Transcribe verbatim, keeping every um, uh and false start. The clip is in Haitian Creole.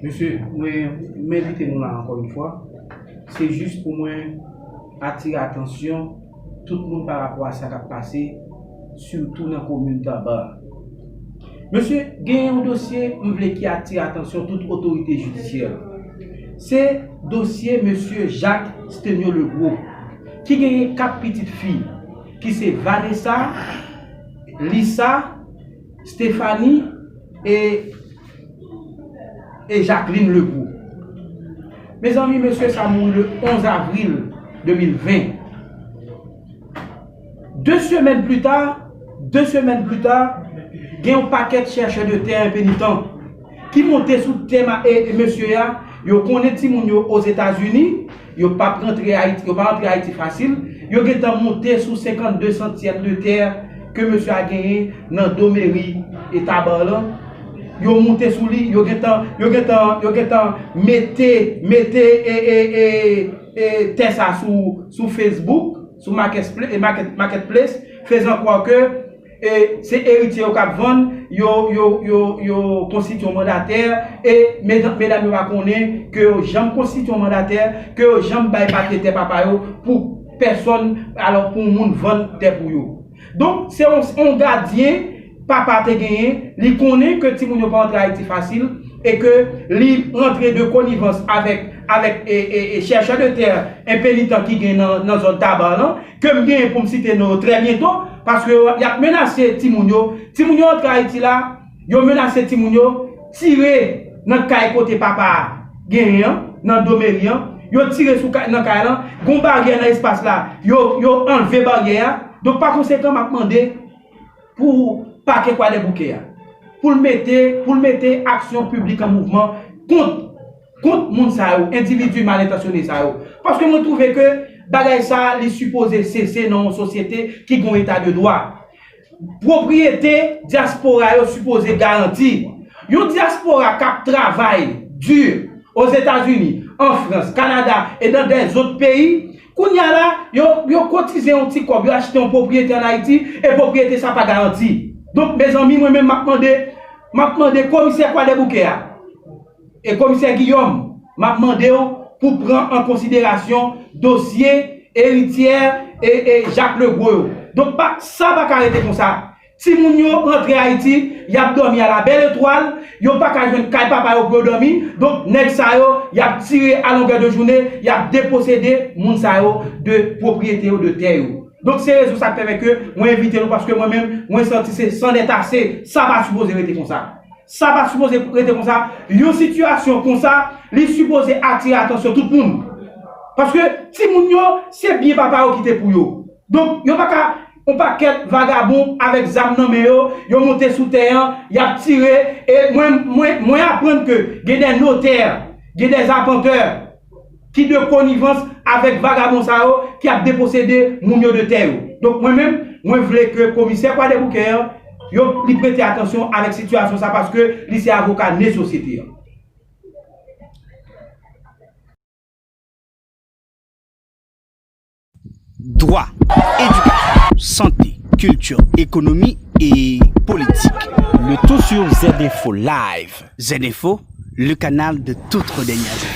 Mesye, mwen, m envite nou la ankò yon fwa. Se jis pou mwen atire atansyon tout moun pa rapò a sa k ap pase, sitou nan komin Taba. Mesye, gen yon dosye m vle ki atire atansyon tout otorite jidisyè. Se dosye mesye Jacques Stenio Legros, ki genyen kat pitit fi, ki se Vanessa, Lisa, Stéphanie e, e Jacqueline Legros. Mezanmi, mesye sa mouri le onz avril de mil ven. De semèn pli ta, de semèn pli ta, gen yon pakèt chèchè de tè enpenitan ki monte sou tè ma-, e, e mesye a, yo konnen timoun yo Ozetazini, yo p ap rantre Ayiti, yo pa rantre Ayiti fasil, yo gentan monte sou senkannde santyèm de tè ke mesye a genyen nan do meri e Taba lan. Yo monte sou li, yo gentan, yo gentan, yo gentan mete, mete e, e, e, e tè sa sou, sou Facebook, sou Marketpla-, e Market-, Marketplace, fezan kwè ke e se eritye yo k ap vann, yo, yo, yo, yo konstitye yon mandatè, e medam, medam yo pa konnen ke yo janm konstitye yon mandatè, ke yo janm bay papye tè papa yo pou pèsòn, alò pou yon moun vann tè pou yo. Donk, se yon, yon gadyen papa te genyen, li konnen ke timoun yo pa antre Ayiti fasil, e ke li rantre de konivans avèk, avèk e, e, e chèchè de tè enpenitan ki gen nan, nan zòn Taba lan, ke m genyen pou m site non yo trè byento, paske y ap menase timoun yo. Timoun yo antre Ayiti la, yo menase timoun yo, tire nan kay kote papa a genyen an, nan do meri an, yo tire sou kay, nan kay lan, gon baryè nan espas la, yo, yo anlve baryè a. Donk, pa konsekan, m ap mande pou pakè Kwadèboukè a, pou l mete, pou l mete aksyon piblik an mouvman kont, kont moun sa yo, endividi mal entansyone sa yo. Paske mwen twouve ke bagay sa a, li sipoze sese nan yon sosyete ki gen yon eta de dwa. Pwopriyete dyaspora yo sipoze garanti. Yon dyaspora k ap travay di Ozetazini, an Frans, Kanada e nan dèzòt peyi, kounye a la, yo, yo kotize yon ti kòb, yo achte yon pwopriyete ann Ayiti, e pwopriyete sa pa garanti. Donk, mezanmi, mwen menm, m ap mande, m ap mande komisè Kwadèboukè a e komisè Guillaume, m ap mande w pou pran an konsiderasyon dosye erityè e, e Jacques Legros yo. Donk, pa, sa pa ka rete konsa. Timoun yo rantre Ayiti, y ap dòmi a la bèl etwal, yo pa ka jwenn kay papa yo pou yo dòmi, donk nèg sa yo, y ap tire a longè de jounen, y ap deposede moun sa yo de pwopriyete yo, de tè yo. Donk se rezon sa k pèmèt ke mwen envite nou, paske mwen menm, mwen santi se c'en est assez, sa pa sipoze rete konsa. Sa pa sipoze rete konsa. Yon sitiyasyon konsa, li sipoze atire atansyon tout moun. Paske timoun yo, se byen papa yo kite pou yo. Donk, yo pa ka, yon pakèt vagabon avèk zam nan men yo, yo monte sou tè an, y ap tire, e mwen, mwen, mwen aprann ke gen de notè, gen de apantè ki de konivans avèk vagabon sa yo ki ap deposede moun yo de tè yo. Donk, mwen menm, mwen vle ke komisè Kwadèboukè an, yo, li prete atansyon avèk sitiyasyon sa, paske li se avoka ne sosyete an. Dwa, edikasyon, sante, kilti, ekonomi e politik. Le tout sur Z Info Live. Z Info, le canal de toute dernière.